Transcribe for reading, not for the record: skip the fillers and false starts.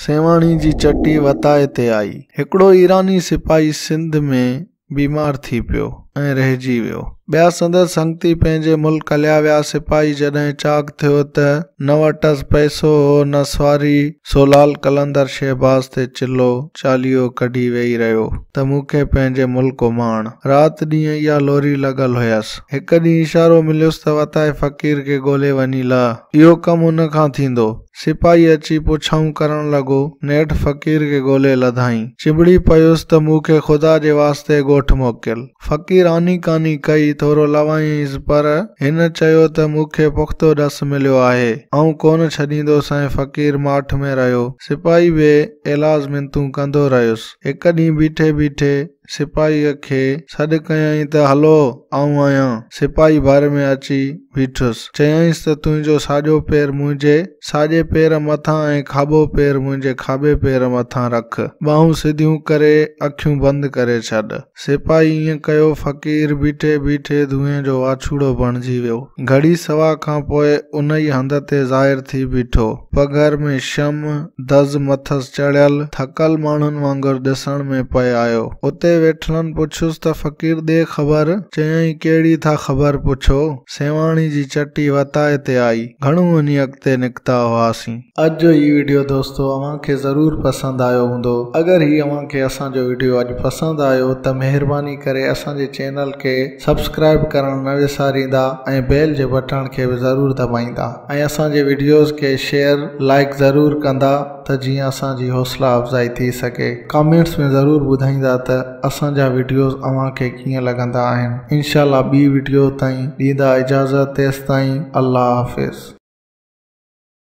سيوهاڻي جي چٽي وتائي تي آئي. هڪڙو ايراني سپاهي سنڌ ۾ بيمار ٿي پيو ۽ رهجي ويو. ٻيا سندس سنگتي پنهنجي ملڪ هليا ويا. سپاهي جڏهن چاق ٿيو ته نه وٽس پئسو هو نه سواري، سو لال قلندر شهباز تي چلو چاليهو ڪڍي ويهي رهيو ته مون کي پنهنجي ملڪ اماڻ. رات ڏينهن اها لوري لڳل هيس. هڪ ڏينهن اشارو مليس ته وتائي فقير کي ڳولي وڃي لهه. اهو ڪم هن کان ٿيندو. سپاهي اچي پڇائون ڪرڻ لڳو. نيٺ فقير کي ڳولي لڌائين. چنبڙي پيس ته مون کي خدا جي واسطي ڳوٺ موڪل. فقير آني ڪاني ڪئي، ٿورو لوايائينس پر هن چيو ته مون کي پختو ڏس مليو آهي، آئون ڪونه ڇڏيندوسانء. فقير ماٺ ۾ رهيو. سپاهي بي ايلاز منتون ڪندو رهيس. هڪ ڏينهن بيٺي بيٺي سپاهيء کي سڏ ڪيائين ته هلو، آئون آهيان. سپاهي ڀر ۾ اچي بيٺس. چيائينس ته تنهنجو ساڄو پير منهنجي ساڄي پير مٿان ۽ کاٻو پير منهنجي کاٻي پير مٿان رک. ٻانهون سڌيون ڪري اکيون بند ڪري ڇڏ. سپاهي ائين ڪيو. فقير بيٺي بيٺي دونهين جو واڇوڙو بڻجي ويو. گهڙي سوا کان پوء انهيء هنڌ تي ظاهر ٿي بيٺو. پگهر ۾ شم، دز مٿس چڙهيل، ٿڪل ماڻهن وانگر ڏسڻ ۾ پئي آيو. اتي ويٺلن پڇيس ته فقير ڏي خبر؟ چيائين ڪهڙي ٿا خبر پڇو؟ سيوهاڻي جي چٽي وتائي تي آئي. گهڻو وڃي اڳتي نڪتا هئاسين. اڄ جو هي وڊيو دوستو اوهان کي ضرور پسند آيو هوندو. اگر هي اوهان کي اسان جو وڊيو اڄ پسند آيو ته مهرباني ڪري اسان جي چينل کي سبسڪرائب ڪرڻ نه وساريندا ۽ بيل جي بٽڻ کي به ضرور دٻائيندا. ۽ اسان جي وڊيوز کي شيئر لائيڪ ضرور ڪندا ته جيئن اسان جي حوصلا افزائي ٿي سگهي ڪامينٽس ۾ ضرور ٻڌائيندا ته اسان جا وڊيوز اوهان کي ڪيئن لڳندا آهن انشاء الله ٻي وڊيو تائين ڏيندا اجازت تيستائين الله حافظ.